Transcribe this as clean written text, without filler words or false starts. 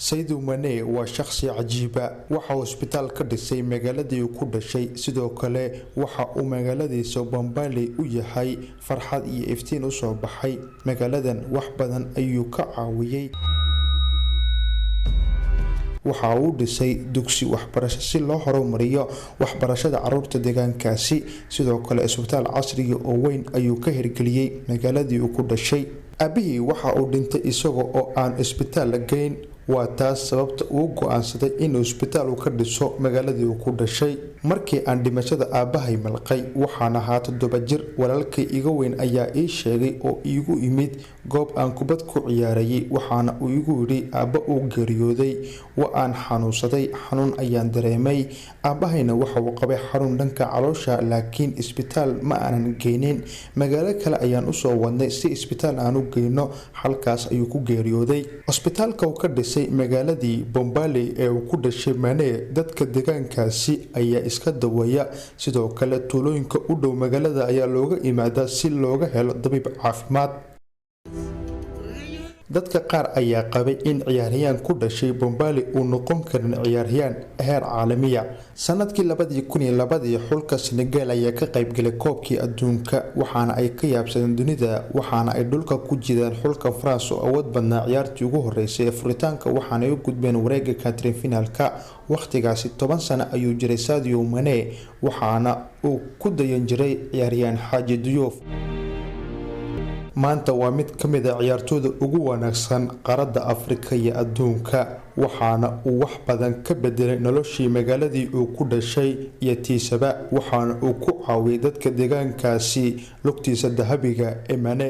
Sadio Mane waa shakhsi cajiiba. Waxa uu isbitaal ka dhisay magaaladii uu ku dhashay. Sidoo kale waxa uu magaaladiisa Bombali u yahay farxad iyo iftiin usoo baxay. Magaaladan wax badan ayuu ka caawiyey. Waxa uu dhisay dugsi waxbarasho si loo horumariyo waxbarashada caruurta deegaankaasi. Sidoo kale isbitaal casriga oo weyn ayuu ka hirgeliyey magaaladii uu ku dhashay. Aabihii waxa uu dhintay isaga oo aan isbitaal la geyn. Waa taas sababta uu go-aansaday inuu isbitaal u ka dhiso magaaladii uu ku dhashay. Markii aan dhimashada aabbahay malqay, waxaan ahaa 7 jir. Walaalkay iga weyn ayaa ii sheegay oo iigu imid goob aan kubad ku ciyaarayay, waxaana uu igu yidhi aabba uu geeriyooday. Waa aan xanuunsaday, xanuun ayaan dareemay. Aabbahayna waxa uu qabay xanuun dhanka caloosha, laakiin isbitaal ma aanan geynin. Magaalo kale ayaan usoo wadnay si isbitaal aan u geyno, halkaas ayuu ku geeriyooday. Cusbitaalka uu ka dhisay magaaladii Bombali ee uu ku dhashay Mane, dadka deegaankaasi ayaa iska daweeya. Sidoo kale tuulooyinka u dhow magaalada ayaa looga imaadaa si looga helo dabiib caafimaad. Dadka qaar ayaa qabay in ciyaaryahan ku dhashay Bombali uu noqon karin ciyaaryahan heer caalamiya. Sanadkii 2002 xulka Senegal ayaa ka qaybgalay koobkii adduunka, waxaana ay ka yaabsadeen dunida, waxaana ay dhulka ku jideen xulka France oo awood badnaa ciyaartii ugu horeysay ee furitaanka, waxaana ay u gudbeen wareega quarter finalka. Waqtigaasi 10 sano ayuu jiray Sadio Mane, waxaana uu ku dayan jiray ciyaaryahan Xaaji Diouf. Maanta waa mid ka mid a ciyaartooyda ugu wanaagsan qaaradda Afrika iyo adduunka, waxaana uu wax badan ka bedelay noloshii magaaladii uu ku dhashay iyo tiisaba, waxaana uu ku caawiyay dadka deegaankaasi lugtiisa dahabiga ee Mane.